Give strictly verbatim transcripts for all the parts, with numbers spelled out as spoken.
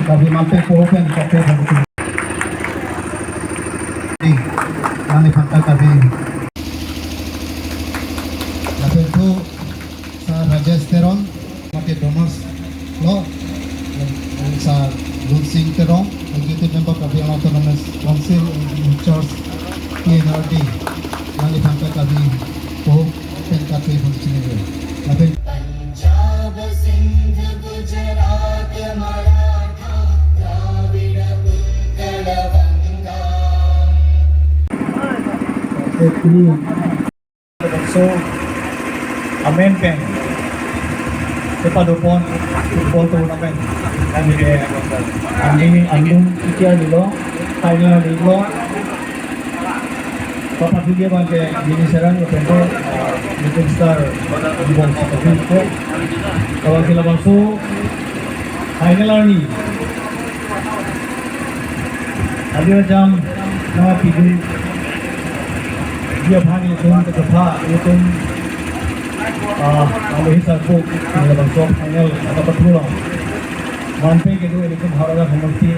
Karbi Malpeng Poho pen kate bangsi. Di, nangliphan ta Karbi. Lapen thu Sir Rajesh Teron, mate donors lo, Sir Lunsing Terong, Executive Member Karbi Anglong Autonomous Council in charge P N R D, nangliphan ta Karbi Poho pen kate bangsi. Lapen Punjab, Sindh, Gujarat, Maratha, Dravida, Utkala, Vanga. Bangso amen pen kepadopon football tournament. Kami ke angdeng, angdeng ketia dolo, final dolo. Papa Julia bang ke Mini Serang ke pento, uh, Little Star Ball Soccer Field ko. Abang ke labangso final arni. Adi jam na pidun dia bhag itum ke tepha itum, ah, alo hisar ko labangso final ada patulong. Manpeng kedo itum harga homosti.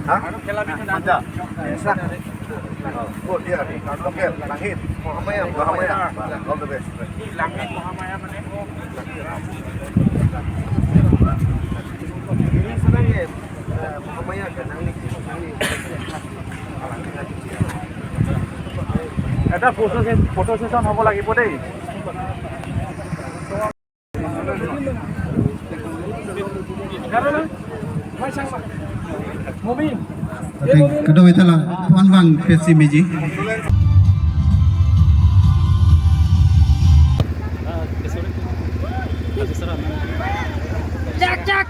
Hah? Manja. Oh, dia. Oke, Langit. Mahamaya, Mahamaya. All the best. এটা ফটো ছে-, photo session হ'ব লাগিব দেই। Kadokave ta la, wan vangpet si meji. Jak, jak.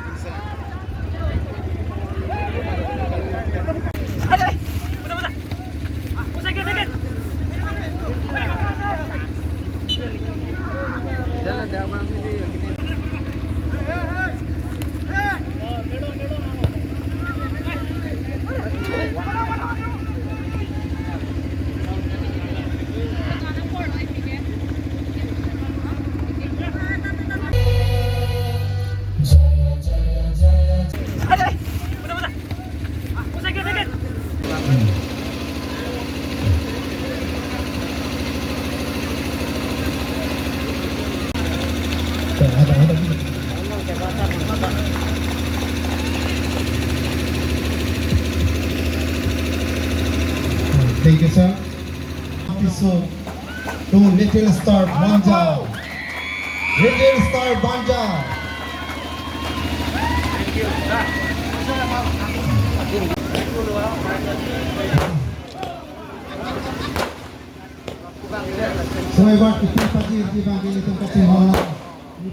Thank you, sir. Episode to Little Star Banja. Little Star Banja. So ebar kita pagi di bagi itu kacil.